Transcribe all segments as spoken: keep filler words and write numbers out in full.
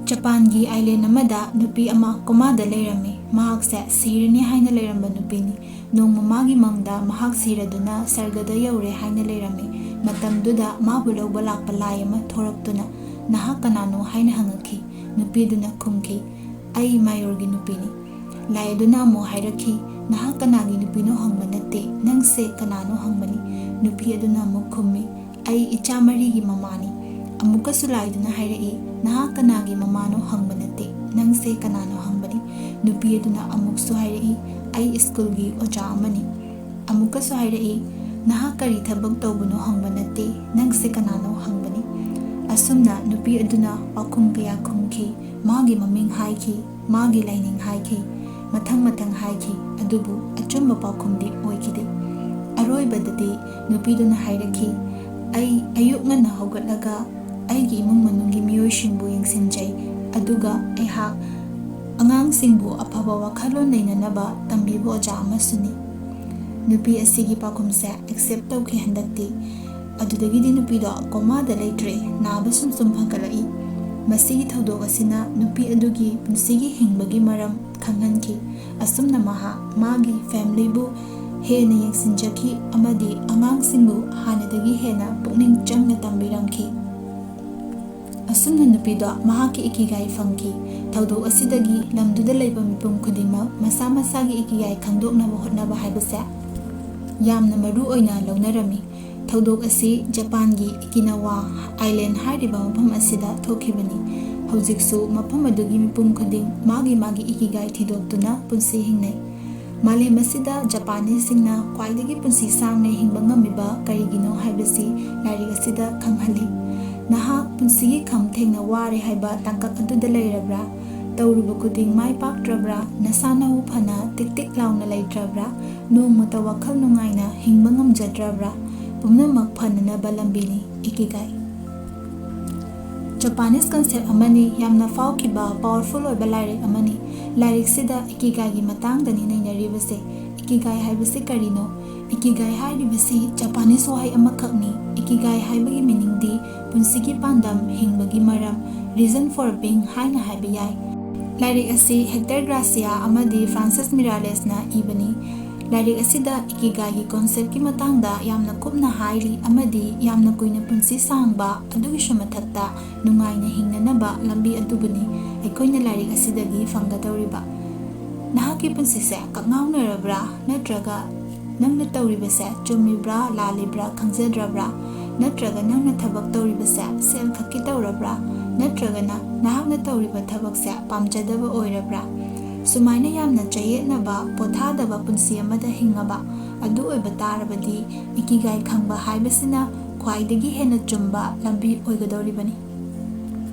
ꯖꯄꯥꯟꯒꯤ ꯑꯥꯏꯂꯦꯟ ꯑꯃꯗ ꯅꯨꯄꯤ ꯑꯃ ꯀꯣꯃꯥꯗ ꯂꯩꯔꯝꯃꯤ꯫ ꯃꯍꯥꯛꯁꯦ ꯁꯤꯔꯅꯤ ꯍꯥꯏꯅ ꯂꯩꯔꯝꯕ ꯅꯨꯄꯤꯅꯤ꯫ ꯅꯣꯡꯃ ꯃꯥꯒꯤ ꯃꯪꯗ ꯃꯍꯥꯛ ꯁꯤꯔꯗꯨꯅ ꯁꯔꯒꯗ ꯌꯧꯔꯦ ꯍꯥꯏꯅ ꯂꯩꯔꯝꯃꯤ꯫ ꯃꯇꯝꯗꯨꯗ ꯃꯥꯕꯨ ꯂꯧꯕ ꯂꯥꯛꯄ ꯂꯥꯏ ꯑꯃ ꯊꯣꯔꯛꯇꯨꯅ, "ꯅꯍꯥꯛ ꯀꯅꯥꯅꯣ?" ꯍꯥꯏꯅ ꯍꯪꯉꯛꯈꯤ꯫ ꯅꯨꯄꯤꯗꯨꯅ ꯈꯨꯝꯈꯤ, "ꯑꯩ ꯃꯥꯌꯣꯔꯒꯤ ꯅꯨꯄꯤꯅꯤ"꯫ ꯂꯥꯏ ꯑꯗꯨꯅ ꯑꯃꯨꯛ ꯍꯥꯏꯔꯛꯈꯤ, "ꯅꯍꯥꯛ ꯀꯅꯥꯒꯤ ꯅꯨꯄꯤꯅꯣ ꯍꯪꯕ ꯅꯠꯇꯦ, ꯅꯪꯁꯦ ꯀꯅꯥꯅꯣ ꯍꯪꯕꯅꯤ"꯫ ꯅꯨꯄꯤ ꯑꯗꯨꯅ ꯑꯃꯨꯛ ꯈꯨꯝꯃꯤ, "ꯑꯩ ꯏꯆꯥ ꯃꯔꯤꯒꯤ ꯃꯃꯥꯅꯤ"꯫ ꯑꯃꯨꯛꯀꯁꯨ ꯂꯥꯏꯗꯨꯅ ꯍꯥꯏꯔꯛꯏ, "ꯅꯍꯥꯛ ꯀꯅꯥꯒꯤ ꯃꯃꯥꯅꯣ ꯍꯪꯕ ꯅꯠꯇꯦ, ꯅꯪꯁꯦ ꯀꯅꯥꯅꯣ ꯍꯪꯕꯅꯤ"꯫ ꯅꯨꯄꯤ ꯑꯗꯨꯅ ꯑꯃꯨꯛꯁꯨ ꯍꯥꯏꯔꯛꯏ, "ꯑꯩ ꯁ꯭ꯀꯨꯜꯒꯤ ꯑꯣꯖꯥ ꯑꯃꯅꯤ"꯫ ꯑꯃꯨꯛꯀꯁꯨ ꯍꯥꯏꯔꯛꯏ, "ꯅꯍꯥꯛ ꯀꯔꯤ ꯊꯕꯛ ꯇꯧꯕꯅꯣ ꯍꯪꯕ ꯅꯠꯇꯦ, ꯅꯪꯁꯦ ꯀꯅꯥꯅꯣ ꯍꯪꯕꯅꯤ"꯫ ꯑꯁꯨꯝꯅ ꯅꯨꯄꯤ ꯑꯗꯨꯅ ꯄꯥꯎꯈꯨꯝ ꯀꯌꯥ ꯈꯨꯝꯈꯤ, ꯃꯥꯒꯤ ꯃꯃꯤꯡ ꯍꯥꯏꯈꯤ, ꯃꯥꯒꯤ ꯂꯥꯏꯅꯤꯡ ꯍꯥꯏꯈꯤ, ꯃꯊꯪ ꯃꯊꯪ ꯍꯥꯏꯈꯤ, ꯑꯗꯨꯕꯨ ꯑꯆꯨꯝꯕ ꯄꯥꯎꯈꯨꯝꯗꯤ ꯑꯣꯏꯈꯤꯗꯦ꯫ ꯑꯔꯣꯏꯕꯗꯗꯤ ꯅꯨꯄꯤꯗꯨꯅ ꯍꯥꯏꯔꯛꯈꯤ, "ꯑꯩ ꯑꯌꯨꯛ ꯉꯟꯅ ꯍꯧꯒꯠꯂꯒ ꯑꯩꯒꯤ ꯏꯃꯨꯡ ꯃꯅꯨꯡꯒꯤ ꯃꯤꯑꯣꯏꯁꯤꯡꯕꯨ ꯌꯦꯡꯁꯤꯟꯖꯩ, ꯑꯗꯨꯒ ꯑꯩꯍꯥꯛ ꯑꯉꯥꯡꯁꯤꯡꯕꯨ ꯑꯐꯕ ꯋꯥꯈꯜꯂꯣꯟ ꯂꯩꯅꯅꯕ ꯇꯝꯕꯤꯕ ꯑꯣꯖꯥ ꯑꯃꯁꯨꯅꯤ"꯫ ꯅꯨꯄꯤ ꯑꯁꯤꯒꯤ ꯄꯥꯎꯈꯨꯝꯁꯦ ꯑꯦꯛꯁꯦꯞ ꯇꯧꯈꯤ ꯍꯟꯗꯛꯇꯤ꯫ ꯑꯗꯨꯗꯒꯤꯗꯤ ꯅꯨꯄꯤꯗꯣ ꯀꯣꯃꯥꯗ ꯂꯩꯇ꯭ꯔꯦ, ꯅꯥꯕ ꯁꯨꯝ ꯁꯨꯝ ꯐꯒꯠꯂꯛꯏ꯫ ꯃꯁꯤꯒꯤ ꯊꯧꯗꯣꯛ ꯑꯁꯤꯅ ꯅꯨꯄꯤ ꯑꯗꯨꯒꯤ ꯄꯨꯟꯁꯤꯒꯤ ꯍꯤꯡꯕꯒꯤ ꯃꯔꯝ ꯈꯪꯍꯟꯈꯤ꯫ ꯑꯁꯨꯝꯅ ꯃꯍꯥꯛ ꯃꯥꯒꯤ ꯐꯦꯃꯤꯂꯤꯕꯨ ꯍꯦꯟꯅ ꯌꯦꯡꯁꯤꯟꯖꯈꯤ ꯑꯃꯗꯤ ꯑꯉꯥꯡꯁꯤꯡꯕꯨ ꯍꯥꯟꯅꯗꯒꯤ ꯍꯦꯟꯅ ꯄꯨꯛꯅꯤꯡ ꯆꯪꯅ ꯇꯝꯕꯤꯔꯝꯈꯤ꯫ ꯑꯁꯨꯝꯅ ꯅꯨꯄꯤꯗꯣ ꯃꯍꯥꯛꯀꯤ ꯏꯀꯤꯒꯥꯏ ꯐꯪꯈꯤ꯫ ꯊꯧꯗꯣꯛ ꯑꯁꯤꯗꯒꯤ ꯂꯝꯗꯨꯗ ꯂꯩꯕ ꯃꯤꯄꯨꯝ ꯈꯨꯗꯤꯡꯃꯛ ꯃꯁꯥ ꯃꯁꯥꯒꯤ ꯏꯀꯤꯒꯥꯏ ꯈꯪꯗꯣꯛꯅꯕ ꯍꯣꯠꯅꯕ ꯍꯥꯏꯕꯁꯦ ꯌꯥꯝꯅ ꯃꯔꯨ ꯑꯣꯏꯅ ꯂꯧꯅꯔꯝꯃꯤ꯫ ꯊꯧꯗꯣꯛ ꯑꯁꯤ ꯖꯄꯥꯟꯒꯤ ꯏꯀꯤꯅꯥꯋꯥ ꯑꯥꯏꯂꯦꯟ ꯍꯥꯏꯔꯤꯕ ꯃꯐꯝ ꯑꯁꯤꯗ ꯊꯣꯛꯈꯤꯕꯅꯤ꯫ ꯍꯧꯖꯤꯛꯁꯨ ꯃꯐꯝ ꯑꯗꯨꯒꯤ ꯃꯤꯄꯨꯝ ꯈꯨꯗꯤꯡ ꯃꯥꯒꯤ ꯃꯥꯒꯤ ꯏꯀꯤꯒꯥꯏ ꯊꯤꯗꯣꯛꯇꯨꯅ ꯄꯨꯟꯁꯤ ꯍꯤꯡꯅꯩ꯫ ꯃꯥꯂꯦꯝ ꯑꯁꯤꯗ ꯖꯄꯥꯅꯤꯁꯁꯤꯡꯅ ꯈ꯭ꯋꯥꯏꯗꯒꯤ ꯄꯨꯟꯁꯤ ꯁꯥꯡꯅ ꯍꯤꯡꯕ ꯉꯝꯃꯤꯕ ꯀꯔꯤꯒꯤꯅꯣ ꯍꯥꯏꯕꯁꯤ ꯂꯥꯏꯔꯤꯛ ꯑꯁꯤꯗ ꯈꯪꯍꯜꯂꯤ꯫ ꯅꯍꯥꯛ ꯄꯨꯟꯁꯤꯒꯤ ꯈꯝ ꯊꯦꯡꯅ ꯋꯥꯔꯦ ꯍꯥꯏꯕ ꯇꯥꯡꯀꯛ ꯑꯗꯨꯗ ꯂꯩꯔꯕ꯭ꯔꯥ? ꯇꯧꯔꯨꯕ ꯈꯨꯗꯤꯡ ꯃꯥꯏ ꯄꯥꯛꯇ꯭ꯔꯕ꯭ꯔꯥ? ꯅꯁꯥ ꯅꯎ ꯐꯅ ꯇꯤꯛ ꯇꯤꯛ ꯂꯥꯎꯅ ꯂꯩꯇ꯭ꯔꯕ꯭ꯔꯥ? ꯅꯣꯡꯃꯇ ꯋꯥꯈꯜ ꯅꯨꯡꯉꯥꯏꯅ ꯍꯤꯡꯕ ꯉꯝꯖꯗ꯭ꯔꯕ꯭ꯔꯥ? ꯄꯨꯝꯅꯃꯛ ꯐꯅꯅꯕ ꯂꯝꯕꯤꯅꯤ ꯏꯀꯤꯒꯥꯏ꯫ ꯖꯄꯥꯅꯤꯁ ꯀꯟꯁꯦꯞ ꯑꯃꯅꯤ, ꯌꯥꯝꯅ ꯐꯥꯎꯈꯤꯕ, ꯄꯥꯋꯔꯐꯨꯜ ꯑꯣꯏꯕ ꯂꯥꯏꯔꯤꯛ ꯑꯃꯅꯤ꯫ ꯂꯥꯏꯔꯤꯛꯁꯤꯗ ꯏꯀꯤꯒꯥꯏꯒꯤ ꯃꯇꯥꯡꯗꯅꯤ ꯅꯩꯅꯔꯤꯕꯁꯦ꯫ ꯏꯀꯤꯒꯥꯏ ꯍꯥꯏꯕꯁꯤ ꯀꯔꯤꯅꯣ? ꯏꯀꯤꯒꯥꯏ ꯍꯥꯏꯔꯤꯕꯁꯤ ꯖꯄꯥꯅꯤꯁ ꯋꯥꯍꯩ ꯑꯃꯈꯛꯅꯤ꯫ ꯏꯀꯤꯒꯥꯏ ꯍꯥꯏꯕꯒꯤ ꯃꯤꯅꯤꯡꯗꯤ ꯄꯨꯟꯁꯤꯒꯤ ꯄꯥꯟꯗꯝ, ꯍꯤꯡꯕꯒꯤ ꯃꯔꯝ, reason for being ꯍꯥꯏꯅ ꯍꯥꯏꯕ ꯌꯥꯏ꯫ ꯂꯥꯏꯔꯤꯛ ꯑꯁꯤ ꯍꯦꯛꯇꯔ ꯒ꯭ꯔꯥꯁꯤꯌꯥ ꯑꯃꯗꯤ ꯐ꯭ꯔꯥꯟꯁꯤꯁ ꯃꯤꯔꯥꯂꯦꯁꯅ ꯏꯕꯅꯤ꯫ ꯂꯥꯏꯔꯤꯛ ꯑꯁꯤꯗ ꯏꯀꯤꯒꯥꯏꯒꯤ ꯀꯣꯟꯁꯦꯞꯀꯤ ꯃꯇꯥꯡꯗ ꯌꯥꯝꯅ ꯀꯨꯞꯅ ꯍꯥꯏꯔꯤ ꯑꯃꯗꯤ ꯌꯥꯝꯅ ꯀꯨꯏꯅ ꯄꯨꯟꯁꯤ ꯁꯥꯡꯕ, ꯑꯗꯨꯒꯤꯁꯨ ꯃꯊꯛꯇ ꯅꯨꯡꯉꯥꯏꯅ ꯍꯤꯡꯅꯅꯕ ꯂꯝꯕꯤ ꯑꯗꯨꯕꯨꯅꯤ ꯑꯩꯈꯣꯏꯅ ꯂꯥꯏꯔꯤꯛ ꯑꯁꯤꯗꯒꯤ ꯐꯪꯒꯗꯧꯔꯤꯕ꯫ ꯅꯍꯥꯛꯀꯤ ꯄꯨꯟꯁꯤꯁꯦ ꯀꯛꯉꯥꯎꯅꯔꯕ꯭ꯔꯥ? ꯅꯠꯇ꯭ꯔꯒ ꯅꯪꯅ ꯇꯧꯔꯤꯕꯁꯦ ꯆꯨꯝꯃꯤꯕ꯭ꯔꯥ, ꯂꯥꯜꯂꯤꯕ꯭ꯔꯥ ꯈꯪꯖꯗ꯭ꯔꯕ꯭ꯔꯥ? ꯅꯠꯇ꯭ꯔꯒ ꯅꯪꯅ ꯊꯕꯛ ꯇꯧꯔꯤꯕꯁꯦ ꯁꯦꯜ ꯈꯛꯀꯤ ꯇꯧꯔꯕ꯭ꯔꯥ? ꯅꯠꯇ꯭ꯔꯒꯅ ꯅꯍꯥꯛꯅ ꯇꯧꯔꯤꯕ ꯊꯕꯛꯁꯦ ꯄꯥꯝꯖꯗꯕ ꯑꯣꯏꯔꯕ꯭ꯔꯥ? ꯁꯨꯃꯥꯏꯅ ꯌꯥꯝꯅ ꯆꯌꯦꯠꯅꯕ, ꯄꯣꯊꯥꯗꯕ ꯄꯨꯟꯁꯤ ꯑꯃꯗ ꯍꯤꯡꯉꯕ ꯑꯗꯨ ꯑꯣꯏꯕ ꯇꯥꯔꯕꯗꯤ, ꯏꯀꯤꯒꯥꯏ ꯈꯪꯕ ꯍꯥꯏꯕꯁꯤꯅ ꯈ꯭ꯋꯥꯏꯗꯒꯤ ꯍꯦꯟꯅ ꯆꯨꯝꯕ ꯂꯝꯕꯤ ꯑꯣꯏꯒꯗꯧꯔꯤꯕꯅꯤ꯫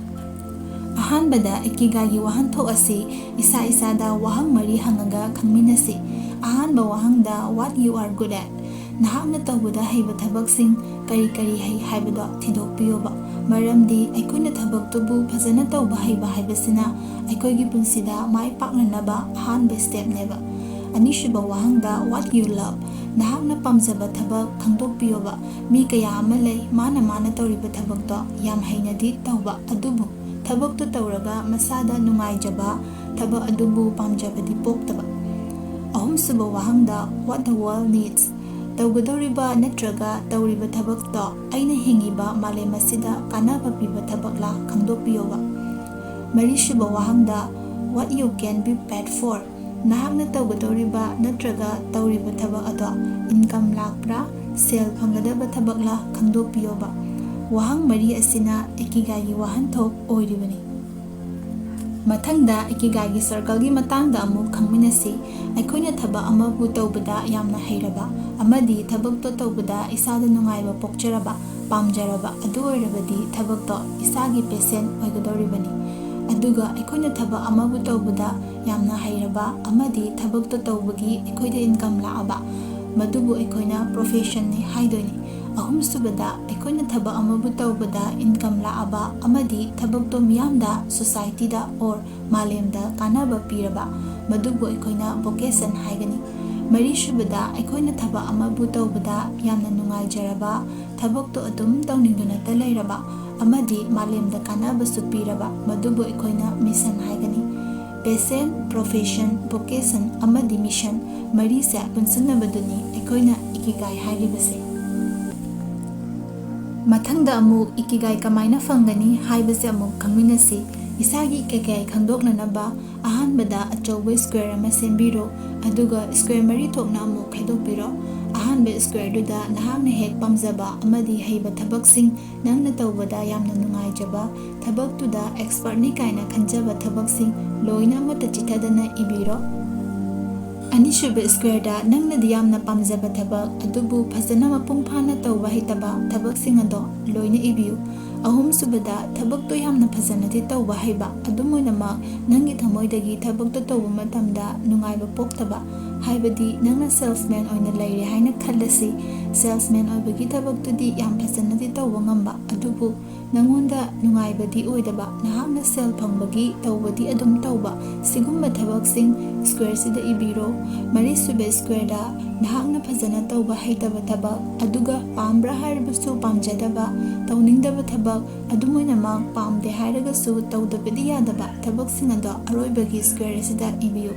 ꯑꯍꯥꯟꯕꯗ, ꯏꯀꯤꯒꯥꯏꯒꯤ ꯋꯥꯍꯟꯊꯣꯛ ꯑꯁꯤ ꯏꯁꯥ ꯏꯁꯥꯗ ꯋꯥꯍꯪ ꯃꯔꯤ ꯍꯪꯉꯒ ꯈꯪꯃꯤꯟꯅꯁꯤ꯫ ꯑꯍꯥꯟꯕ ꯋꯥꯍꯪꯗ, "What you are good at?" ꯅꯍꯥꯛꯅ ꯇꯧꯕꯗ ꯍꯩꯕ ꯊꯕꯛꯁꯤꯡ ꯀꯔꯤ ꯀꯔꯤ ꯍꯩ ꯍꯥꯏꯕꯗꯣ ꯊꯤꯗꯣꯛꯄꯤꯌꯨꯕ꯫ ꯃꯔꯝꯗꯤ ꯑꯩꯈꯣꯏꯅ ꯊꯕꯛꯇꯨꯕꯨ ꯐꯖꯅ ꯇꯧꯕ ꯍꯩꯕ ꯍꯥꯏꯕꯁꯤꯅ ꯑꯩꯈꯣꯏꯒꯤ ꯄꯨꯟꯁꯤꯗ ꯃꯥꯏ ꯄꯥꯛꯅꯅꯕ ꯑꯍꯥꯟꯕ ꯁ꯭ꯇꯦꯞꯅꯦꯕ꯫ ꯑꯅꯤꯁꯨꯕ ꯋꯥꯍꯪꯗ, "What you love?" ꯅꯍꯥꯛꯅ ꯄꯥꯝꯖꯕ ꯊꯕꯛ ꯈꯪꯗꯣꯛꯄꯤꯌꯨꯕ꯫ ꯃꯤ ꯀꯌꯥ ꯑꯃ ꯂꯩ, ꯃꯥꯅ ꯃꯥꯅ ꯇꯧꯔꯤꯕ ꯊꯕꯛꯇꯣ ꯌꯥꯝ ꯍꯩꯅꯗꯤ ꯇꯧꯕ, ꯑꯗꯨꯕꯨ ꯊꯕꯛꯇꯨ ꯇꯧꯔꯒ ꯃꯁꯥꯗ ꯅꯨꯡꯉꯥꯏꯖꯕ, ꯊꯕꯛ ꯑꯗꯨꯕꯨ ꯄꯥꯝꯖꯕꯗꯤ ꯄꯣꯛꯇꯕ꯫ ꯑꯍꯨꯝꯁꯨꯕ ꯋꯥꯍꯪꯗ, "What the world needs?" ꯇꯧꯒꯗꯧꯔꯤꯕ ꯅꯠꯇ꯭ꯔꯒ ꯇꯧꯔꯤꯕ ꯊꯕꯛꯇꯣ ꯑꯩꯅ ꯍꯤꯡꯉꯤꯕ ꯃꯥꯂꯦꯝ ꯑꯁꯤꯗ ꯀꯥꯟꯅꯕ ꯄꯤꯕ ꯊꯕꯛꯂꯥ ꯈꯪꯗꯣꯛꯄꯤꯌꯨꯕ꯫ ꯃꯔꯤꯁꯨꯕ ꯋꯥꯍꯪꯗ, "What you can be paid for?" ꯅꯍꯥꯛꯅ ꯇꯧꯒꯗꯧꯔꯤꯕ ꯅꯠꯇ꯭ꯔꯒ ꯇꯧꯔꯤꯕ ꯊꯕꯛ ꯑꯗꯣ ꯏꯟꯀꯝ ꯂꯥꯛꯄ꯭ꯔꯥ, ꯁꯦꯜ ꯐꯪꯒꯗꯕ ꯊꯕꯛꯂꯥ ꯈꯪꯗꯣꯛꯄꯤꯌꯣꯕ꯫ ꯋꯥꯍꯪ ꯃꯔꯤ ꯑꯁꯤꯅ ꯏꯀꯤꯒꯥꯏꯒꯤ ꯋꯥꯍꯟꯊꯣꯛ ꯑꯣꯏꯔꯤꯕꯅꯤ꯫ ꯃꯊꯪꯗ ꯏꯀꯤꯒꯥꯏꯒꯤ ꯁꯔꯀꯜꯒꯤ ꯃꯇꯥꯡꯗ ꯑꯃꯨꯛ ꯈꯪꯃꯤꯟꯅꯁꯤ꯫ ꯑꯩꯈꯣꯏꯅ ꯊꯕꯛ ꯑꯃꯕꯨ ꯇꯧꯕꯗ ꯌꯥꯝꯅ ꯍꯩꯔꯕ ꯑꯃꯗꯤ ꯊꯕꯛꯇꯣ ꯇꯧꯕꯗ ꯏꯁꯥꯗ ꯅꯨꯡꯉꯥꯏꯕ ꯄꯣꯛꯆꯔꯕ, ꯄꯥꯝꯖꯔꯕ ꯑꯗꯨ ꯑꯣꯏꯔꯕꯗꯤ ꯊꯕꯛꯇꯣ ꯏꯁꯥꯒꯤ ꯄꯦꯁꯟ ꯑꯣꯏꯒꯗꯧꯔꯤꯕꯅꯤ꯫ ꯑꯗꯨꯒ ꯑꯩꯈꯣꯏꯅ ꯊꯕꯛ ꯑꯃꯕꯨ ꯇꯧꯕꯗ ꯌꯥꯝꯅ ꯍꯩꯔꯕ ꯑꯃꯗꯤ ꯊꯕꯛꯇꯣ ꯇꯧꯕꯒꯤ ꯑꯩꯈꯣꯏꯗ ꯏꯟꯀꯝ ꯂꯥꯛꯑꯕ, ꯃꯗꯨꯕꯨ ꯑꯩꯈꯣꯏꯅ ꯄ꯭ꯔꯣꯐꯦꯁꯟꯅꯤ ꯍꯥꯏꯗꯣꯏꯅꯤ꯫ ꯑꯍꯨꯝꯁꯨꯕꯗ, ꯑꯩꯈꯣꯏꯅ ꯊꯕꯛ ꯑꯃꯕꯨ ꯇꯧꯕꯗ ꯏꯟꯀꯝ ꯂꯥꯛꯑꯕ ꯑꯃꯗꯤ ꯊꯕꯛꯇꯣ ꯃꯤꯌꯥꯝꯗ, ꯁꯣꯁꯥꯏꯇꯤꯗ or ꯃꯥꯂꯦꯝꯗ ꯀꯥꯟꯅꯕ ꯄꯤꯔꯕ, ꯃꯗꯨꯕꯨ ꯑꯩꯈꯣꯏꯅ ꯚꯣꯀꯦꯁꯟ ꯍꯥꯏꯒꯅꯤ꯫ ꯃꯔꯤꯁꯨꯕꯗ, ꯑꯩꯈꯣꯏꯅ ꯊꯕꯛ ꯑꯃꯕꯨ ꯇꯧꯕꯗ ꯌꯥꯝꯅ ꯅꯨꯡꯉꯥꯏꯖꯔꯕ, ꯊꯕꯛꯇꯣ ꯑꯗꯨꯝ ꯇꯧꯅꯤꯡꯗꯨꯅꯇ ꯂꯩꯔꯕ ꯑꯃꯗꯤ ꯃꯥꯂꯦꯝꯗ ꯀꯥꯟꯅꯕꯁꯨ ꯄꯤꯔꯕ, ꯃꯗꯨꯕꯨ ꯑꯩꯈꯣꯏꯅ ꯃꯤꯁꯟ ꯍꯥꯏꯒꯅꯤ꯫ Passion, profession, vocation ꯑꯃꯗꯤ mission ꯃꯔꯤꯁꯦ ꯄꯨꯟꯁꯤꯟꯅꯕꯗꯨꯅꯤ ꯑꯩꯈꯣꯏꯅ ꯏꯀꯤꯒꯥꯏ ꯍꯥꯏꯔꯤꯕꯁꯦ꯫ ꯃꯊꯪꯗ ꯑꯃꯨꯛ ꯏꯀꯤꯒꯥꯏ ꯀꯃꯥꯏꯅ ꯐꯪꯒꯅꯤ ꯍꯥꯏꯕꯁꯦ ꯑꯃꯨꯛ ꯈꯪꯃꯤꯟꯅꯁꯤ꯫ ꯏꯁꯥꯒꯤ ꯏꯀꯤꯒꯥꯏ ꯈꯪꯗꯣꯛꯅꯅꯕ ꯑꯍꯥꯟꯕꯗ ꯑꯆꯧꯕ square ꯑꯃ ꯁꯦꯝꯕꯤꯔꯣ, ꯑꯗꯨꯒ square ꯃꯔꯤ ꯊꯣꯛꯅ ꯑꯃꯨꯛ ꯈꯥꯏꯗꯣꯛꯄꯤꯔꯣ꯫ ꯑꯍꯥꯟꯕ squareꯗꯨꯗ ꯅꯍꯥꯛꯅ ꯍꯦꯛ ꯄꯥꯝꯖꯕ ꯑꯃꯗꯤ ꯍꯩꯕ ꯊꯕꯛꯁꯤꯡ, ꯅꯪꯅ ꯇꯧꯕꯗ ꯌꯥꯝꯅ ꯅꯨꯡꯉꯥꯏꯖꯕ, ꯊꯕꯛꯇꯨꯗ expertꯅꯤ ꯀꯥꯏꯅ ꯈꯟꯖꯕ ꯊꯕꯛꯁꯤꯡ ꯂꯣꯏꯅ ꯑꯃꯠꯇ ꯆꯤꯊꯗꯅ ꯏꯕꯤꯔꯣ꯫ ꯑꯅꯤꯁꯨꯕ squareꯗ ꯅꯪꯅꯗꯤ ꯌꯥꯝꯅ ꯄꯥꯝꯖꯕ ꯊꯕꯛ ꯑꯗꯨꯕꯨ ꯐꯖꯅ ꯃꯄꯨꯡ ꯐꯥꯅ ꯇꯧꯕ ꯍꯩꯇꯕ ꯊꯕꯛꯁꯤꯡ ꯑꯗꯣ ꯂꯣꯏꯅ ꯏꯕꯤꯌꯨ꯫ ꯑꯍꯨꯝꯁꯨꯕꯗ, ꯊꯕꯛꯇꯣ ꯌꯥꯝꯅ ꯐꯖꯅꯗꯤ ꯇꯧꯕ ꯍꯩꯕ, ꯑꯗꯨꯝ ꯑꯣꯏꯅꯃꯛ ꯅꯪꯒꯤ ꯊꯃꯣꯏꯗꯒꯤ ꯊꯕꯛꯇꯣ ꯇꯧꯕ ꯃꯇꯝꯗ ꯅꯨꯡꯉꯥꯏꯕ ꯄꯣꯛꯇꯕ, ꯍꯥꯏꯕꯗꯤ ꯅꯪꯅ salesman ꯑꯣꯏꯅ ꯂꯩꯔꯦ ꯍꯥꯏꯅ ꯈꯜꯂꯁꯤ꯫ Salesman ꯑꯣꯏꯕꯒꯤ ꯊꯕꯛꯇꯨꯗꯤ ꯌꯥꯝ ꯐꯖꯅꯗꯤ ꯇꯧꯕ ꯉꯝꯕ, ꯑꯗꯨꯕꯨ ꯅꯉꯣꯟꯗ ꯅꯨꯡꯉꯥꯏꯕꯗꯤ ꯑꯣꯏꯗꯕ, ꯅꯍꯥꯛꯅ ꯁꯦꯜ ꯐꯪꯕꯒꯤ ꯇꯧꯕꯗꯤ ꯑꯗꯨꯝ ꯇꯧꯕ, ꯁꯤꯒꯨꯝꯕ ꯊꯕꯛꯁꯤꯡ squareꯁꯤꯗ ꯏꯕꯤꯔꯣ꯫ ꯃꯔꯤꯁꯨꯕ squareꯗ ꯅꯍꯥꯛꯅ ꯐꯖꯅ ꯇꯧꯕ ꯍꯩꯇꯕ ꯊꯕꯛ, ꯑꯗꯨꯒ ꯄꯥꯝꯕ꯭ꯔꯥ ꯍꯥꯏꯔꯕꯁꯨ ꯄꯥꯝꯖꯗꯕ, ꯇꯧꯅꯤꯡꯗꯕ ꯊꯕꯛ, ꯑꯗꯨꯝ ꯑꯣꯏꯅꯃꯛ ꯄꯥꯝꯗꯦ ꯍꯥꯏꯔꯒꯁꯨ ꯇꯧꯗꯕꯗꯤ ꯌꯥꯗꯕ ꯊꯕꯛꯁꯤꯡ ꯑꯗꯣ ꯑꯔꯣꯏꯕꯒꯤ square ꯑꯁꯤꯗ ꯏꯕꯤꯌꯨ꯫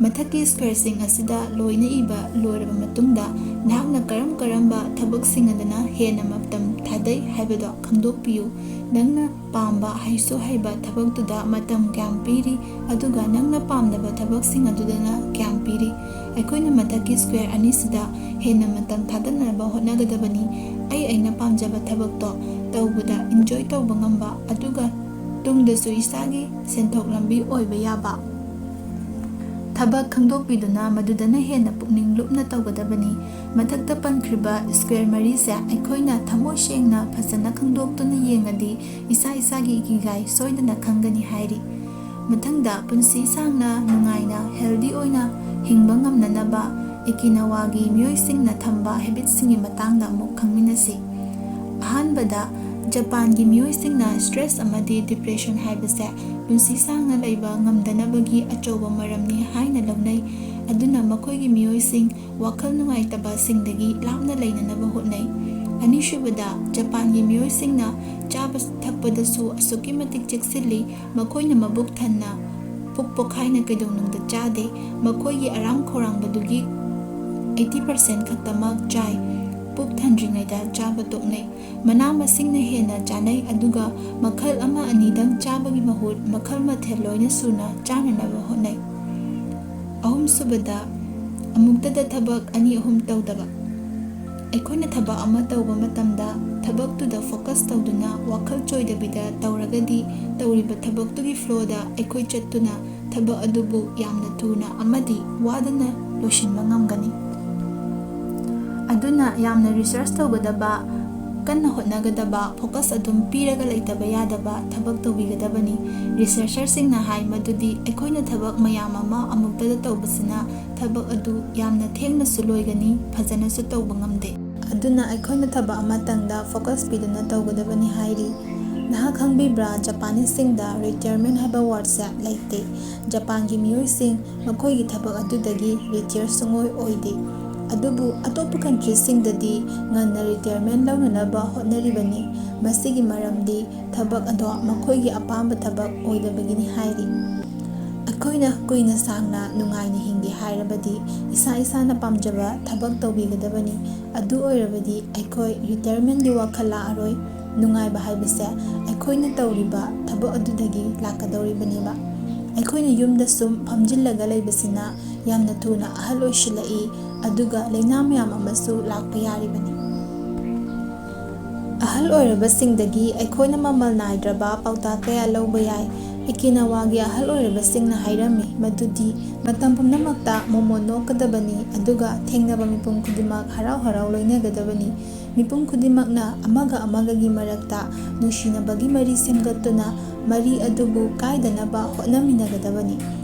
ꯃꯊꯛꯀꯤ squareꯁꯤꯡ ꯑꯁꯤꯗ ꯂꯣꯏꯅ ꯏꯕ ꯂꯣꯏꯔꯕ ꯃꯇꯨꯡꯗ, ꯅꯍꯥꯛꯅ ꯀꯔꯝ ꯀꯔꯝꯕ ꯊꯕꯛꯁꯤꯡ ꯑꯗꯨꯅ ꯍꯦꯟꯅ ꯃꯇꯝ ꯊꯥꯗꯩ ꯍꯥꯏꯕꯗꯣ ꯈꯪꯗꯣꯛꯄꯤꯌꯨ꯫ ꯅꯪꯅ ꯄꯥꯝꯕ, ꯍꯩꯁꯨ ꯍꯩꯕ ꯊꯕꯛꯇꯨꯗ ꯃꯇꯝ ꯀꯌꯥꯝ ꯄꯤꯔꯤ, ꯑꯗꯨꯒ ꯅꯪꯅ ꯄꯥꯝꯗꯕ ꯊꯕꯛꯁꯤꯡ ꯑꯗꯨꯗꯅ ꯀꯌꯥꯝ ꯄꯤꯔꯤ꯫ ꯑꯩꯈꯣꯏꯅ ꯃꯊꯛꯀꯤ square ꯑꯅꯤꯁꯤꯗ ꯍꯦꯟꯅ ꯃꯇꯝ ꯊꯥꯗꯅꯕ ꯍꯣꯠꯅꯒꯗꯕꯅꯤ꯫ ꯑꯩ ꯑꯩꯅ ꯄꯥꯝꯖꯕ ꯊꯕꯛꯇꯣ ꯇꯧꯕꯗ enjoy ꯇꯧꯕ ꯉꯝꯕ, ꯑꯗꯨꯒ ꯇꯨꯡꯗꯁꯨ ꯏꯁꯥꯒꯤ ꯁꯦꯟꯊꯣꯛ ꯂꯝꯕꯤ ꯑꯣꯏꯕ ꯌꯥꯕ ꯊꯕꯛ ꯈꯪꯗꯣꯛꯄꯤꯗꯨꯅ ꯃꯗꯨꯗꯅ ꯍꯦꯟꯅ ꯄꯨꯛꯅꯤꯡ ꯂꯨꯞꯅ ꯇꯧꯒꯗꯕꯅꯤ꯫ ꯃꯊꯛꯇ ꯄꯟꯈ꯭ꯔꯤꯕ square ꯃꯔꯤꯁꯦ ꯑꯩꯈꯣꯏꯅ ꯊꯃꯣꯏ ꯁꯦꯡꯅ ꯐꯖꯅ ꯈꯪꯗꯣꯛꯇꯨꯅ ꯌꯦꯡꯉꯗꯤ ꯏꯁꯥ ꯏꯁꯥꯒꯤ ꯏꯀꯤꯒꯥꯏ ꯁꯣꯏꯗꯅ ꯈꯪꯒꯅꯤ ꯍꯥꯏꯔꯤ꯫ ꯃꯊꯪꯗ ꯄꯨꯟꯁꯤ ꯁꯥꯡꯅ ꯅꯨꯡꯉꯥꯏꯅ healthy ꯑꯣꯏꯅ ꯍꯤꯡꯕ ꯉꯝꯅꯅꯕ ꯏꯀꯤꯅꯋꯥꯒꯤ ꯃꯤꯑꯣꯏꯁꯤꯡꯅ ꯊꯝꯕ habitꯁꯤꯡꯒꯤ ꯃꯇꯥꯡꯗ ꯑꯃꯨꯛ ꯈꯪꯃꯤꯟꯅꯁꯤ꯫ ꯑꯍꯥꯟꯕꯗ, ꯖꯄꯥꯟꯒꯤ ꯃꯤꯑꯣꯏꯁꯤꯡꯅ stress ꯑꯃꯗꯤ depression ꯍꯥꯏꯕꯁꯦ ꯄꯨꯟꯁꯤ ꯁꯥꯡꯅ ꯂꯩꯕ ꯉꯝꯗꯅꯕꯒꯤ ꯑꯆꯧꯕ ꯃꯔꯝꯅꯤ ꯍꯥꯏꯅ ꯂꯧꯅꯩ꯫ ꯑꯗꯨꯅ ꯃꯈꯣꯏꯒꯤ ꯃꯤꯑꯣꯏꯁꯤꯡ ꯋꯥꯈꯜ ꯅꯨꯡꯉꯥꯏꯇꯕꯁꯤꯡꯗꯒꯤ ꯂꯥꯞꯅ ꯂꯩꯅꯅꯕ ꯍꯣꯠꯅꯩ꯫ ꯑꯅꯤꯁꯨꯕꯗ, ꯖꯄꯥꯟꯒꯤ ꯃꯤꯑꯣꯏꯁꯤꯡꯅ ꯆꯥꯕ ꯊꯛꯄꯗꯁꯨ ꯑꯁꯨꯛꯀꯤ ꯃꯇꯤꯛ ꯆꯦꯛꯁꯤꯜꯂꯤ, ꯃꯈꯣꯏꯅ ꯃꯕꯨꯛ ꯊꯟꯅ ꯄꯨꯛ ꯄꯣꯛꯈꯥꯏꯅ ꯀꯩꯗꯧꯅꯨꯡꯗ ꯆꯥꯗꯦ꯫ ꯃꯈꯣꯏꯒꯤ ꯑꯔꯥꯝ ꯈꯧꯔꯥꯡꯕꯗꯨꯒꯤ eighty percent ꯈꯛꯇꯃꯛ ꯆꯥꯏ꯫ ꯄꯨꯛ ꯊꯟꯗ꯭ꯔꯤꯉꯩꯗ ꯆꯥꯕ ꯇꯣꯛꯅꯩ꯫ ꯃꯅꯥ ꯃꯁꯤꯡꯅ ꯍꯦꯟꯅ ꯆꯥꯅꯩ, ꯑꯗꯨꯒ ꯃꯈꯜ ꯑꯃ ꯑꯅꯤꯗꯪ ꯆꯥꯕꯒꯤ ꯃꯍꯨꯠ ꯃꯈꯜ ꯃꯊꯦꯜ ꯂꯣꯏꯅ ꯁꯨꯅ ꯆꯥꯅꯅꯕ ꯍꯣꯠꯅꯩ꯫ ꯑꯍꯨꯝꯁꯨꯕꯗ, ꯑꯃꯨꯛꯇꯗ ꯊꯕꯛ ꯑꯅꯤ ꯑꯍꯨꯝ ꯇꯧꯗꯕ꯫ ꯑꯩꯈꯣꯏꯅ ꯊꯕꯛ ꯑꯃ ꯇꯧꯕ ꯃꯇꯝꯗ ꯊꯕꯛꯇꯨꯗ focus ꯇꯧꯗꯨꯅ ꯋꯥꯈꯜ ꯆꯣꯏꯗꯕꯤꯗ ꯇꯧꯔꯒꯗꯤ ꯇꯧꯔꯤꯕ ꯊꯕꯛꯇꯨꯒꯤ flowꯗ ꯑꯩꯈꯣꯏ ꯆꯠꯇꯨꯅ ꯊꯕꯛ ꯑꯗꯨꯕꯨ ꯌꯥꯝꯅ ꯊꯨꯅ ꯑꯃꯗꯤ ꯋꯥꯗꯅ ꯂꯣꯏꯁꯤꯟꯕ ꯉꯝꯒꯅꯤ꯫ ꯑꯗꯨꯅ ꯌꯥꯝꯅ research ꯇꯧꯒꯗꯕ, ꯀꯟꯅ ꯍꯣꯠꯅꯒꯗꯕ, focus ꯑꯗꯨꯝ ꯄꯤꯔꯒ ꯂꯩꯇꯕ ꯌꯥꯗꯕ ꯊꯕꯛ ꯇꯧꯕꯤꯒꯗꯕꯅꯤ꯫ Researcherꯁꯤꯡꯅ ꯍꯥꯏ ꯃꯗꯨꯗꯤ ꯑꯩꯈꯣꯏꯅ ꯊꯕꯛ ꯃꯌꯥꯝ ꯑꯃ ꯑꯃꯨꯛꯇꯗ ꯇꯧꯕꯁꯤꯅ ꯊꯕꯛ ꯑꯗꯨ ꯌꯥꯝꯅ ꯊꯦꯡꯅꯁꯨ ꯂꯣꯏꯒꯅꯤ, ꯐꯖꯅꯁꯨ ꯇꯧꯕ ꯉꯝꯗꯦ꯫ ꯑꯗꯨꯅ ꯑꯩꯈꯣꯏꯅ ꯊꯕꯛ ꯑꯃꯇꯪꯗ focus ꯄꯤꯗꯨꯅ ꯇꯧꯒꯗꯕꯅꯤ ꯍꯥꯏꯔꯤ꯫ ꯅꯍꯥꯛ ꯈꯪꯕꯤꯕ꯭ꯔꯥ, Japaneseꯁꯤꯡꯗ retirement ꯍꯥꯏꯕ wordꯁꯦ ꯂꯩꯇꯦ꯫ ꯖꯄꯥꯟꯒꯤ ꯃꯤꯑꯣꯏꯁꯤꯡ ꯃꯈꯣꯏꯒꯤ ꯊꯕꯛ ꯑꯗꯨꯗꯒꯤ retire ꯁꯨꯡꯑꯣꯏ ꯑꯣꯏꯗꯦ꯫ ꯑꯗꯨꯕꯨ ꯑꯇꯣꯞꯄ countryꯁꯤꯡꯗꯗꯤ ꯉꯟꯅ retirement ꯂꯧꯅꯅꯕ ꯍꯣꯠꯅꯔꯤꯕꯅꯤ꯫ ꯃꯁꯤꯒꯤ ꯃꯔꯝꯗꯤ ꯊꯕꯛ ꯑꯗꯣ ꯃꯈꯣꯏꯒꯤ ꯑꯄꯥꯝꯕ ꯊꯕꯛ ꯑꯣꯏꯗꯕꯒꯤꯅꯤ ꯍꯥꯏꯔꯤ꯫ ꯑꯩꯈꯣꯏꯅ ꯀꯨꯏꯅ ꯁꯥꯡꯅ ꯅꯨꯡꯉꯥꯏꯅ ꯍꯤꯡꯒꯦ ꯍꯥꯏꯔꯕꯗꯤ ꯏꯁꯥ ꯏꯁꯥꯅ ꯄꯥꯝꯖꯕ ꯊꯕꯛ ꯇꯧꯕꯤꯒꯗꯕꯅꯤ꯫ ꯑꯗꯨ ꯑꯣꯏꯔꯕꯗꯤ ꯑꯩꯈꯣꯏ retirementꯀꯤ ꯋꯥꯈꯜ ꯂꯥꯛꯑꯔꯣꯏ꯫ ꯅꯨꯡꯉꯥꯏꯕ ꯍꯥꯏꯕꯁꯦ ꯑꯩꯈꯣꯏꯅ ꯇꯧꯔꯤꯕ ꯊꯕꯛ ꯑꯗꯨꯗꯒꯤ ꯂꯥꯛꯀꯗꯧꯔꯤꯕꯅꯦꯕ꯫ ꯑꯩꯈꯣꯏꯅ ꯌꯨꯝꯗ ꯁꯨꯝ ꯐꯝꯖꯤꯜꯂꯒ ꯂꯩꯕꯁꯤꯅ ꯌꯥꯝꯅ ꯊꯨꯅ ꯑꯍꯜ ꯑꯣꯏꯁꯤꯜꯂꯛꯏ, ꯑꯗꯨꯒ ꯂꯥꯏꯅꯥ ꯃꯌꯥꯝ ꯑꯃꯁꯨ ꯂꯥꯛꯄ ꯌꯥꯔꯤꯕꯅꯤ꯫ ꯑꯍꯜ ꯑꯣꯏꯔꯕꯁꯤꯡꯗꯒꯤ ꯑꯩꯈꯣꯏꯅ ꯃꯃꯜ ꯅꯥꯏꯗ꯭ꯔꯕ ꯄꯥꯎꯇꯥꯛ ꯀꯌꯥ ꯂꯧꯕ ꯌꯥꯏ꯫ ꯑꯣꯀꯤꯅꯥꯋꯥꯒꯤ ꯑꯍꯜ ꯑꯣꯏꯔꯕꯁꯤꯡꯅ ꯍꯥꯏꯔꯝꯃꯤ ꯃꯗꯨꯗꯤ ꯃꯇꯝ ꯄꯨꯝꯅꯃꯛꯇ ꯃꯣꯃꯣꯟ ꯅꯣꯛꯀꯗꯕꯅꯤ, ꯑꯗꯨꯒ ꯊꯦꯡꯅꯕ ꯃꯤꯄꯨꯝ ꯈꯨꯗꯤꯡꯃꯛ ꯍꯔꯥꯎ ꯍꯔꯥꯎ ꯂꯣꯏꯅꯒꯗꯕꯅꯤ꯫ ꯃꯤꯄꯨꯝ ꯈꯨꯗꯤꯡꯃꯛꯅ ꯑꯃꯒ ꯑꯃꯒꯒꯤ ꯃꯔꯛꯇ ꯅꯨꯡꯁꯤꯅꯕꯒꯤ ꯃꯔꯤ ꯁꯦꯝꯒꯠꯇꯨꯅ ꯃꯔꯤ ꯑꯗꯨꯕꯨ ꯀꯥꯏꯗꯅꯕ ꯍꯣꯠꯅꯃꯤꯟꯅꯒꯗꯕꯅꯤ꯫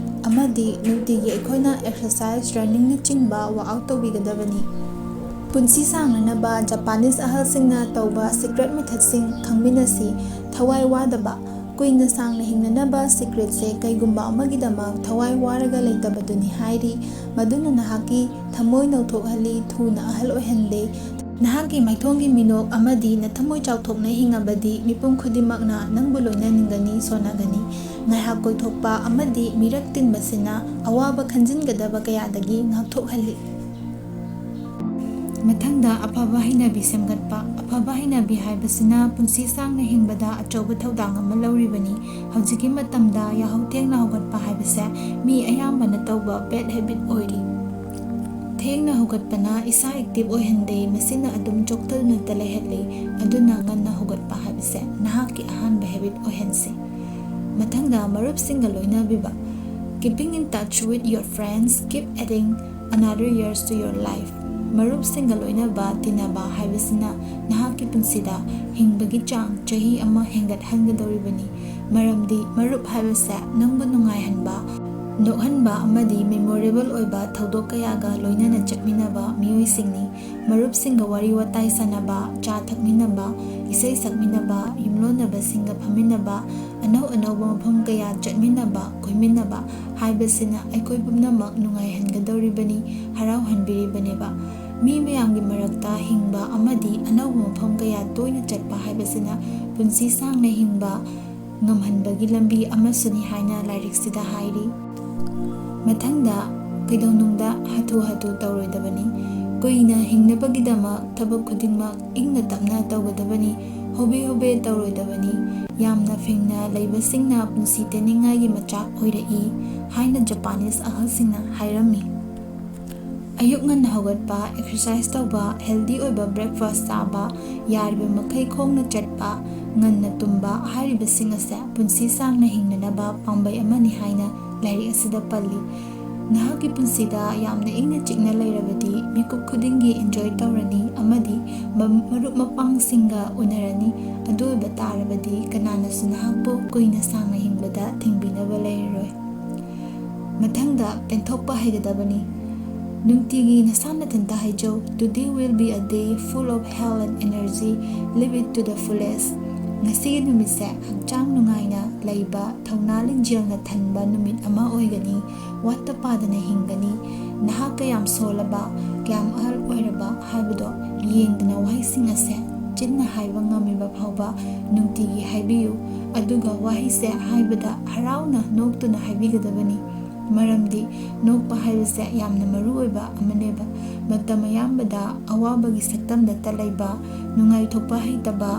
ꯑꯃꯗꯤ ꯅꯨꯡꯇꯤꯒꯤ ꯑꯩꯈꯣꯏꯅ exercise, runningꯅꯆꯤꯡꯕ workout ꯇꯧꯕꯤꯒꯗꯕꯅꯤ꯫ ꯄꯨꯟꯁꯤ ꯁꯥꯡꯅꯅꯕ ꯖꯄꯥꯅꯤꯁ ꯑꯍꯜꯁꯤꯡꯅ ꯇꯧꯕ ꯁꯤꯀ꯭ꯔꯦꯠ ꯃꯦꯊꯠꯁꯤꯡ ꯈꯪꯃꯤꯟꯅꯁꯤ꯫ ꯊꯋꯥꯏ ꯋꯥꯗꯕ꯫ ꯀꯨꯏꯅ ꯁꯥꯡꯅ ꯍꯤꯡꯅꯅꯕ ꯁꯤꯀ꯭ꯔꯦꯠꯁꯦ ꯀꯩꯒꯨꯝꯕ ꯑꯃꯒꯤꯗꯃꯛ ꯊꯋꯥꯏ ꯋꯥꯔꯒ ꯂꯩꯇꯕꯗꯨꯅꯤ ꯍꯥꯏꯔꯤ꯫ ꯃꯗꯨꯅ ꯅꯍꯥꯛꯀꯤ ꯊꯃꯣꯏ ꯅꯧꯊꯣꯛꯍꯜꯂꯤ, ꯊꯨꯅ ꯑꯍꯜ ꯑꯣꯏꯍꯟꯗꯦ꯫ ꯅꯍꯥꯛꯀꯤ ꯃꯥꯏꯊꯣꯡꯒꯤ ꯃꯤꯅꯣꯛ ꯑꯃꯗꯤ ꯅꯊꯃꯣꯏ ꯆꯥꯎꯊꯣꯛꯅ ꯍꯤꯡꯉꯕꯗꯤ ꯃꯤꯄꯨꯝ ꯈꯨꯗꯤꯡꯃꯛꯅ ꯅꯪꯕꯨ ꯂꯣꯏꯅꯅꯤꯡꯒꯅꯤ, ꯁꯣꯟꯅꯒꯅꯤ꯫ ꯉꯥꯏꯍꯥꯛ ꯀꯣꯏꯊꯣꯛꯄ ꯑꯃꯗꯤ ꯃꯤꯔꯛ ꯇꯤꯟꯕꯁꯤꯅ ꯑꯋꯥꯕ ꯈꯟꯖꯤꯟꯒꯗꯕ ꯀꯌꯥꯗꯒꯤ ꯉꯥꯛꯊꯣꯛꯍꯜꯂꯤ꯫ ꯃꯊꯪꯗ, ꯑꯐꯕ ꯍꯩꯅꯕꯤ ꯁꯦꯝꯒꯠꯄ꯫ ꯑꯐꯕ ꯍꯩꯅꯕꯤ ꯍꯥꯏꯕꯁꯤꯅ ꯄꯨꯟꯁꯤ ꯁꯥꯡꯅ ꯍꯤꯡꯕꯗ ꯑꯆꯧꯕ ꯊꯧꯗꯥꯡ ꯑꯃ ꯂꯧꯔꯤꯕꯅꯤ꯫ ꯍꯧꯖꯤꯛꯀꯤ ꯃꯇꯝꯗ ꯌꯥꯍꯧ ꯊꯦꯡꯅ ꯍꯧꯒꯠꯄ ꯍꯥꯏꯕꯁꯦ ꯃꯤ ꯑꯌꯥꯝꯕꯅ ꯇꯧꯕ ꯕꯦꯗ ꯍꯦꯕꯤꯠ ꯑꯣꯏꯔꯤ꯫ ꯊꯦꯡꯅ ꯍꯧꯒꯠꯄꯅ ꯏꯁꯥ ꯑꯦꯛꯇꯤꯚ ꯑꯣꯏꯍꯟꯗꯦ, ꯃꯁꯤꯅ ꯑꯗꯨꯝ ꯆꯣꯛꯊꯗꯨꯅꯇ ꯂꯩꯍꯜꯂꯤ꯫ ꯑꯗꯨꯅ ꯉꯟꯅ ꯍꯧꯒꯠꯄ ꯍꯥꯏꯕꯁꯦ ꯅꯍꯥꯛꯀꯤ ꯑꯍꯥꯟꯕ ꯍꯦꯕꯤꯠ ꯑꯣꯏꯍꯟꯁꯤ꯫ ꯃꯊꯪꯗ, ꯃꯔꯨꯞꯁꯤꯡꯒ ꯂꯣꯏꯅꯕꯤꯕ꯫ Keeping in touch with your friends keep adding another years to your life. ꯃꯔꯨꯞꯁꯤꯡꯒ ꯂꯣꯏꯅꯕ ꯇꯤꯟꯅꯕ ꯍꯥꯏꯕꯁꯤꯅ ꯅꯍꯥꯛꯀꯤ ꯄꯨꯟꯁꯤꯗ ꯍꯤꯡꯕꯒꯤ ꯆꯥꯡ ꯆꯍꯤ ꯑꯃ ꯍꯦꯟꯒꯠꯍꯟꯒꯗꯧꯔꯤꯕꯅꯤ꯫ ꯃꯔꯝꯗꯤ ꯃꯔꯨꯞ ꯍꯥꯏꯕꯁꯦ ꯅꯪꯕꯨ ꯅꯨꯡꯉꯥꯏꯍꯟꯕ, ꯅꯣꯛꯍꯟꯕ ꯑꯃꯗꯤ ꯃꯦꯃꯣꯔꯦꯕꯜ ꯑꯣꯏꯕ ꯊꯧꯗꯣꯛ ꯀꯌꯥꯒ ꯂꯣꯏꯅꯅ ꯆꯠꯃꯤꯟꯅꯕ ꯃꯤꯑꯣꯏꯁꯤꯡꯅꯤ꯫ ꯃꯔꯨꯞꯁꯤꯡꯒ ꯋꯥꯔꯤ ꯋꯥꯇꯥꯏ ꯁꯥꯟꯅꯕ, ꯆꯥ ꯊꯛꯃꯤꯟꯅꯕ, ꯏꯁꯩ ꯁꯛꯃꯤꯟꯅꯕ, ꯌꯨꯝꯂꯣꯟꯅꯕꯁꯤꯡꯒ ꯐꯝꯃꯤꯟꯅꯕ, ꯑꯅꯧ ꯑꯅꯧꯕ ꯃꯐꯝ ꯀꯌꯥ ꯆꯠꯃꯤꯟꯅꯕ, ꯀꯣꯏꯃꯤꯟꯅꯕ ꯍꯥꯏꯕꯁꯤꯅ ꯑꯩꯈꯣꯏ ꯄꯨꯝꯅꯃꯛ ꯅꯨꯡꯉꯥꯏꯍꯟꯒꯗꯧꯔꯤꯕꯅꯤ, ꯍꯔꯥꯎꯍꯟꯕꯤꯔꯤꯕꯅꯦꯕ꯫ ꯃꯤ ꯃꯌꯥꯝꯒꯤ ꯃꯔꯛꯇ ꯍꯤꯡꯕ ꯑꯃꯗꯤ ꯑꯅꯧꯕ ꯃꯐꯝ ꯀꯌꯥ ꯇꯣꯏꯅ ꯆꯠꯄ ꯍꯥꯏꯕꯁꯤꯅ ꯄꯨꯟꯁꯤ ꯁꯥꯡꯅ ꯍꯤꯡꯕ ꯉꯝꯍꯟꯕꯒꯤ ꯂꯝꯕꯤ ꯑꯃꯁꯨꯅꯤ ꯍꯥꯏꯅ ꯂꯥꯏꯔꯤꯛꯁꯤꯗ ꯍꯥꯏꯔꯤ꯫ ꯃꯊꯪꯗ, ꯀꯩꯗꯧꯅꯨꯡꯗ ꯍꯥꯊꯨ ꯍꯥꯊꯨ ꯇꯧꯔꯣꯏꯗꯕꯅꯤ꯫ ꯀꯨꯏꯅ ꯍꯤꯡꯅꯕꯒꯤꯗꯃꯛ ꯊꯕꯛ ꯈꯨꯗꯤꯡꯃꯛ ꯏꯪꯅ ꯇꯞꯅ ꯇꯧꯒꯗꯕꯅꯤ꯫ ꯍꯣꯕꯦ ꯍꯣꯕꯦ ꯇꯧꯔꯣꯏꯗꯕꯅꯤ꯫ ꯌꯥꯝꯅ ꯐꯤꯡꯅ ꯂꯩꯕꯁꯤꯡꯅ ꯄꯨꯟꯁꯤ ꯇꯦꯟꯅꯤꯡꯉꯥꯏꯒꯤ ꯃꯆꯥꯛ ꯑꯣꯏꯔꯛꯏ ꯍꯥꯏꯅ ꯖꯄꯥꯅꯤꯁ ꯑꯍꯜꯁꯤꯡꯅ ꯍꯥꯏꯔꯝꯃꯤ꯫ ꯑꯌꯨꯛ ꯉꯟꯅ ꯍꯧꯒꯠꯄ, ꯑꯦꯛꯁꯔꯁꯥꯏꯁ ꯇꯧꯕ, ꯍꯦꯜꯗꯤ ꯑꯣꯏꯕ ꯕ꯭ꯔꯦꯛꯐꯥꯁ ꯆꯥꯕ, ꯌꯥꯔꯤꯕ ꯃꯈꯩ ꯈꯣꯡꯅ ꯆꯠꯄ, ꯉꯟꯅ ꯇꯨꯝꯕ ꯍꯥꯏꯔꯤꯕꯁꯤꯡ ꯑꯁꯦ ꯄꯨꯟꯁꯤ ꯁꯥꯡꯅ ꯍꯤꯡꯅꯅꯕ ꯄꯥꯝꯕꯩ ꯑꯃꯅꯤ ꯍꯥꯏꯅ ꯂꯥꯏꯔꯤꯛ ꯑꯁꯤꯗ ꯄꯜꯂꯤ꯫ ꯅꯍꯥꯛꯀꯤ ꯄꯨꯟꯁꯤꯗ ꯌꯥꯝꯅ ꯏꯪꯅ ꯆꯤꯛꯅ ꯂꯩꯔꯕꯗꯤ ꯃꯤꯀꯨꯞ ꯈꯨꯗꯤꯡꯒꯤ ꯏꯟꯖꯣꯏ ꯇꯧꯔꯅꯤ ꯑꯃꯗꯤ ꯃ-, ꯃꯔꯨꯞ ꯃꯄꯥꯡꯁꯤꯡꯒ ꯎꯅꯔꯅꯤ꯫ ꯑꯗꯨ ꯑꯣꯏꯕ ꯇꯥꯔꯕꯗꯤ ꯀꯅꯥꯅꯁꯨ ꯅꯍꯥꯛꯄꯨ ꯀꯨꯏꯅ ꯁꯥꯡꯅ ꯍꯤꯡꯕꯗ ꯊꯤꯡꯕꯤꯅꯕ ꯂꯩꯔꯔꯣꯏ꯫ ꯃꯊꯪꯗ, ꯄꯦꯟꯊꯣꯛꯄ ꯍꯩꯒꯗꯕꯅꯤ꯫ ꯅꯨꯡꯇꯤꯒꯤ ꯅꯁꯥ ꯅꯊꯟꯇ ꯍꯥꯏꯖꯧ, "Today will be a day full of health and energy, live it to the fullest." ꯉꯁꯤꯒꯤ ꯅꯨꯃꯤꯠꯁꯦ ꯍꯛꯆꯥꯡ ꯅꯨꯡꯉꯥꯏꯅ ꯂꯩꯕ, ꯊꯧꯅꯥ ꯂꯤꯡꯖꯦꯜꯅ ꯊꯟꯕ ꯅꯨꯃꯤꯠ ꯑꯃ ꯑꯣꯏꯒꯅꯤ꯫ ꯋꯥꯠꯇ ꯄꯥꯗꯅ ꯍꯤꯡꯒꯅꯤ꯫ ꯅꯍꯥꯛ ꯀꯌꯥꯝ ꯁꯣꯜꯂꯕ, ꯀꯌꯥꯝ ꯑꯍꯜ ꯑꯣꯏꯔꯕ ꯍꯥꯏꯕꯗꯣ ꯌꯦꯡꯗꯅ ꯋꯥꯍꯩꯁꯤꯡ ꯑꯁꯦ ꯆꯤꯟꯅ ꯍꯥꯏꯕ ꯉꯝꯃꯤꯕ ꯐꯥꯎꯕ ꯅꯨꯡꯇꯤꯒꯤ ꯍꯥꯏꯕꯤꯌꯨ꯫ ꯑꯗꯨꯒ ꯋꯥꯍꯩꯁꯦ ꯍꯥꯏꯕꯗ ꯍꯔꯥꯎꯅ ꯅꯣꯛꯇꯨꯅ ꯍꯥꯏꯕꯤꯒꯗꯕꯅꯤ꯫ ꯃꯔꯝꯗꯤ ꯅꯣꯛꯄ ꯍꯥꯏꯕꯁꯦ ꯌꯥꯝꯅ ꯃꯔꯨ ꯑꯣꯏꯕ ꯑꯃꯅꯦꯕ꯫ ꯃꯇꯝ ꯑꯌꯥꯝꯕꯗ ꯑꯋꯥꯕꯒꯤ ꯁꯛꯇꯝꯗꯇ ꯂꯩꯕ, ꯅꯨꯡꯉꯥꯏꯊꯣꯛꯄ ꯍꯩꯇꯕ,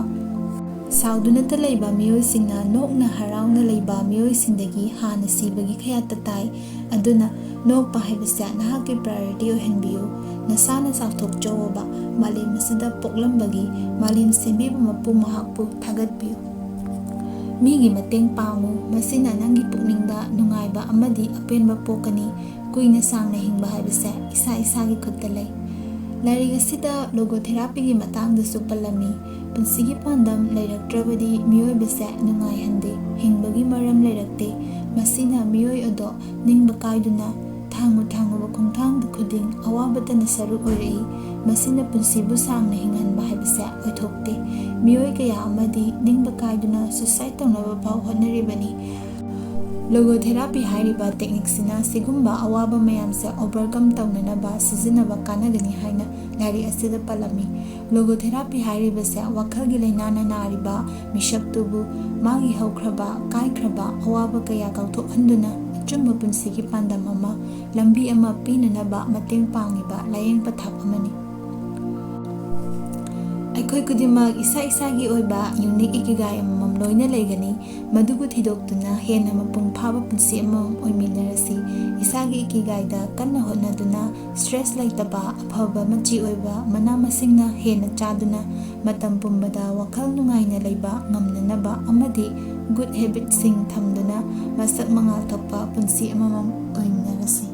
ꯁꯥꯎꯗꯨꯅꯇ ꯂꯩꯕ ꯃꯤꯑꯣꯏꯁꯤꯡꯅ ꯅꯣꯛꯅ ꯍꯔꯥꯎꯅ ꯂꯩꯕ ꯃꯤꯑꯣꯏꯁꯤꯡꯗꯒꯤ ꯍꯥꯟꯅ ꯁꯤꯕꯒꯤ ꯀꯌꯥꯠꯇ ꯇꯥꯏ꯫ ꯑꯗꯨꯅ ꯅꯣꯛꯄ ꯍꯥꯏꯕꯁꯦ ꯅꯍꯥꯛꯀꯤ priority ꯑꯣꯏꯍꯟꯕꯤꯌꯨ꯫ ꯅꯁꯥꯅ ꯆꯥꯎꯊꯣꯛꯆꯧꯑꯣꯕ꯫ ꯃꯥꯂꯦꯝ ꯑꯁꯤꯗ ꯄꯣꯛꯂꯝꯕꯒꯤ, ꯃꯥꯂꯦꯝ ꯁꯦꯝꯕꯤꯕ ꯃꯄꯨ ꯃꯍꯥꯛꯄꯨ ꯊꯥꯒꯠꯄꯤꯌꯨ꯫ ꯃꯤꯒꯤ ꯃꯇꯦꯡ ꯄꯥꯡꯉꯨ꯫ ꯃꯁꯤꯅ ꯅꯪꯒꯤ ꯄꯨꯛꯅꯤꯡꯗ ꯅꯨꯡꯉꯥꯏꯕ ꯑꯃꯗꯤ ꯑꯄꯦꯟꯕ ꯄꯣꯛꯀꯅꯤ꯫ ꯀꯨꯏꯅ ꯁꯥꯡꯅ ꯍꯤꯡꯕ ꯍꯥꯏꯕꯁꯦ ꯏꯁꯥ ꯏꯁꯥꯒꯤ ꯈꯨꯠꯇ ꯂꯩ꯫ ꯂꯥꯏꯔꯤꯛ ꯑꯁꯤꯗ logotherapyꯒꯤ ꯃꯇꯥꯡꯗꯁꯨ ꯄꯜꯂꯝꯃꯤ꯫ ꯄꯨꯟꯁꯤꯒꯤ ꯄꯥꯟꯗꯝ ꯂꯩꯔꯛꯇ꯭ꯔꯕꯗꯤ ꯃꯤꯑꯣꯏꯕꯁꯦ ꯅꯨꯡꯉꯥꯏꯍꯟꯗꯦ, ꯍꯤꯡꯕꯒꯤ ꯃꯔꯝ ꯂꯩꯔꯛꯇꯦ꯫ ꯃꯁꯤꯅ ꯃꯤꯑꯣꯏ ꯑꯗꯣ ꯅꯤꯡꯕ ꯀꯥꯏꯗꯨꯅ ꯊꯥꯡꯉꯨ ꯊꯥꯡꯉꯨꯕ ꯈꯣꯡꯊꯥꯡ ꯈꯨꯗꯤꯡ ꯑꯋꯥꯕꯇꯅ ꯁꯔꯨꯛ ꯑꯣꯏꯔꯛꯏ꯫ ꯃꯁꯤꯅ ꯄꯨꯟꯁꯤꯕꯨ ꯁꯥꯡꯅ ꯍꯤꯡꯍꯟꯕ ꯍꯥꯏꯕꯁꯦ ꯑꯣꯏꯊꯣꯛꯇꯦ꯫ ꯃꯤꯑꯣꯏ ꯀꯌꯥ ꯑꯃꯗꯤ ꯅꯤꯡꯕ ꯀꯥꯏꯗꯨꯅ suicide ꯇꯧꯅꯕ ꯐꯥꯎ ꯍꯣꯠꯅꯔꯤꯕꯅꯤ꯫ Logotherapy ꯍꯥꯏꯔꯤꯕ techniqueꯁꯤꯅ ꯁꯤꯒꯨꯝꯕ ꯑꯋꯥꯕ ꯃꯌꯥꯝꯁꯦ overcome ꯇꯧꯅꯅꯕ ꯁꯤꯖꯤꯟꯅꯕ ꯀꯥꯟꯅꯒꯅꯤ ꯍꯥꯏꯅ ꯂꯥꯏꯔꯤꯛ ꯑꯁꯤꯗ ꯄꯜꯂꯝꯃꯤ꯫ Logotherapy ꯍꯥꯏꯔꯤꯕꯁꯦ ꯋꯥꯈꯜꯒꯤ ꯂꯥꯏꯅꯥꯅ ꯅꯥꯔꯤꯕ ꯃꯤꯁꯛꯇꯨꯕꯨ ꯃꯥꯒꯤ ꯍꯧꯈ꯭ꯔꯕ, ꯀꯥꯏꯈ꯭ꯔꯕ ꯑꯋꯥꯕ ꯀꯌꯥ ꯀꯥꯎꯊꯣꯛꯍꯟꯗꯨꯅ ꯑꯆꯨꯝꯕ ꯄꯨꯟꯁꯤꯒꯤ ꯄꯥꯟꯗꯝ ꯑꯃ, ꯂꯝꯕꯤ ꯑꯃ ꯄꯤꯅꯅꯕ ꯃꯇꯦꯡ ꯄꯥꯡꯂꯤꯕ ꯂꯥꯏꯌꯦꯡ ꯄꯊꯥꯞ ꯑꯃꯅꯤ꯫ ꯑꯩꯈꯣꯏ ꯈꯨꯗꯤꯡꯃꯛ ꯏꯁꯥ ꯏꯁꯥꯒꯤ ꯑꯣꯏꯕ unique ikigai ꯑꯃꯃꯝ ꯂꯣꯏꯅ ꯂꯩꯒꯅꯤ꯫ ꯃꯗꯨꯕꯨ ꯊꯤꯗꯣꯛꯇꯨꯅ ꯍꯦꯟꯅ ꯃꯄꯨꯡ ꯐꯥꯕ ꯄꯨꯟꯁꯤ ꯑꯃꯃꯝ ꯑꯣꯏꯃꯤꯟꯅꯔꯁꯤ꯫ ꯏꯁꯥꯒꯤ ikigaiꯗ ꯀꯟꯅ ꯍꯣꯠꯅꯗꯨꯅ, stress ꯂꯩꯇꯕ, ꯑꯐꯕ ꯃꯆꯤ ꯑꯣꯏꯕ ꯃꯅꯥ ꯃꯁꯤꯡꯅ ꯍꯦꯟꯅ ꯆꯥꯗꯨꯅ, ꯃꯇꯝ ꯄꯨꯝꯕꯗ ꯋꯥꯈꯜ ꯅꯨꯡꯉꯥꯏꯅ ꯂꯩꯕ ꯉꯝꯅꯅꯕ ꯑꯃꯗꯤ good habitꯁꯤꯡ ꯊꯝꯗꯨꯅ ꯃꯁꯛ ꯃꯉꯥꯜ ꯊꯣꯛꯄ ꯄꯨꯟꯁꯤ ꯑꯃꯃꯝ ꯑꯣꯏꯃꯤꯟꯅꯔꯁꯤ꯫